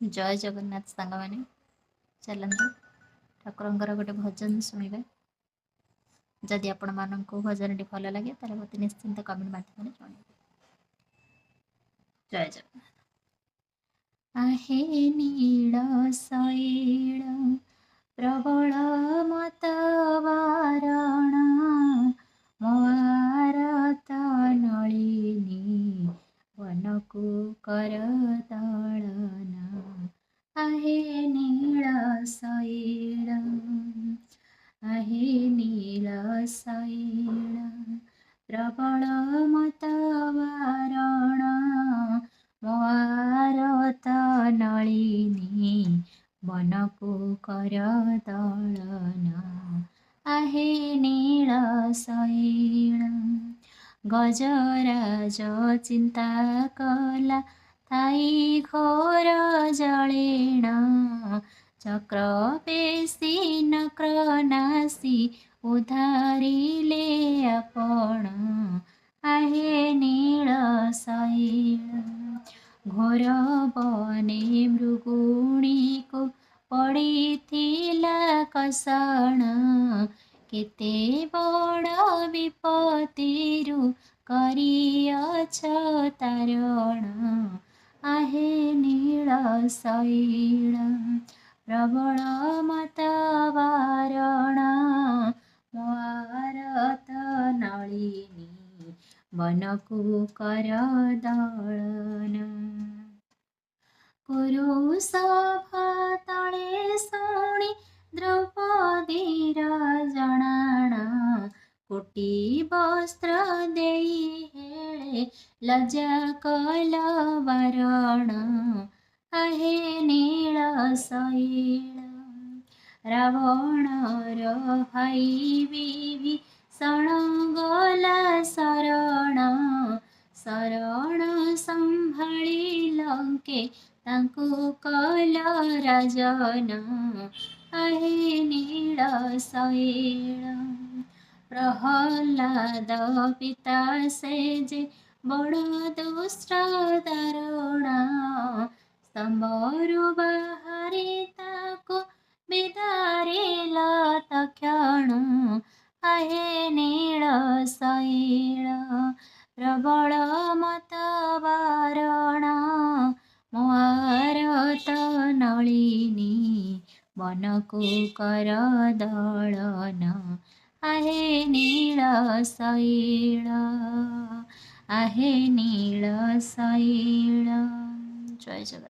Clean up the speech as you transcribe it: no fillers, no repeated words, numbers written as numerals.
ଜୟ ଜଗନ୍ନାଥ ସାଙ୍ଗମାନେ, ଚାଲନ୍ତୁ ଠାକୁରଙ୍କର ଗୋଟେ ଭଜନ ଶୁଣିବା। ଯଦି ଆପଣମାନଙ୍କୁ ଭଜନଟି ଭଲ ଲାଗେ, ତାହେଲେ ମୋତେ ନିଶ୍ଚିନ୍ତ କମେଣ୍ଟ ମାଧ୍ୟମରେ ଜଣାଇବେ। ଜୟ ଜଗନ୍ନାଥ। ଆହେ ନୀଳ ଶୈଳ ପ୍ରବଳ ମତ ବାରଣ, ମୋ ଆରତ ନଳିନୀ ବନକୁ କର ଦଳନ। ଆହେ ନୀଳ ଶୈଳ, ଆହେ ନୀଳ ଶୈଳ ପ୍ରବଳ ମତ ବାରଣ, ମୋ ଆରତ ନଳିନୀ ବନକୁ କର ଦଳନ। ଆହେ ନୀଳ ଶୈଳ। ଗଜରାଜ ଚିନ୍ତା କଲା ଥାଇ ଘୋର ଜଳେଣ, ଚକ୍ର ପେଶି ନକ୍ର ନାସି ଉଦ୍ଧାରିଲେ ଆପଣ। ଆହେ ନୀଳ ଶୈଳ। ଘୋର ବନେ ମୃଗୁଣୀକୁ ପଡ଼ିଥିଲା କଷଣ, କେତେ ବଡ଼ ବିପତ୍ତିରୁ କରିଅଛ ତାରଣ। ଆହେ ନୀଳ ଶୈଳ ପ୍ରବଳ ମତ ବାରଣ, ମୋ ଆରତ ନଳିନୀ ବନକୁ କର ଦଳନ। କୁରୁ ସଭା ତଳେ ଶୁଣି ଦ୍ରୌପଦୀର ଜଣାଣ, କୋଟି ବସ୍ତ୍ର ଦେଇ ହେଳେ ଲଜ୍ଜା କଲ ବାରଣ। ଆହେ ନୀଳ ଶୈଳ। ରାବଣର ଭାଇ ବିଭୀଷଣ ଗଲା ଶରଣ, ଶରଣ ସମ୍ଭାଳି ଲଙ୍କେ ତାଙ୍କୁ କଲ ରାଜନ। ଆହେ ନୀଳ ଶୈଳ। ପ୍ରହ୍ଲାଦ ପିତା ସେ ଯେ ବଡ଼ ଦୁଷ୍ଟ ଦାରୁଣ, ସ୍ତମ୍ଭରୁ ବାହାରି ତାକୁ ବିଦାରିଲ ତକ୍ଷଣ। ଆହେ ନୀଳ ଶୈଳ ପ୍ରବଳ ମତ ବାରଣ, ମୋ ଆରତ ନଳିନୀ ବନକୁ କର ଦଳନ। ଆହେ ନୀଳ ଶୈଳ, ଆହେ ନୀଳ ଶୈଳ। ଜୟ ଜଗନ୍ନାଥ।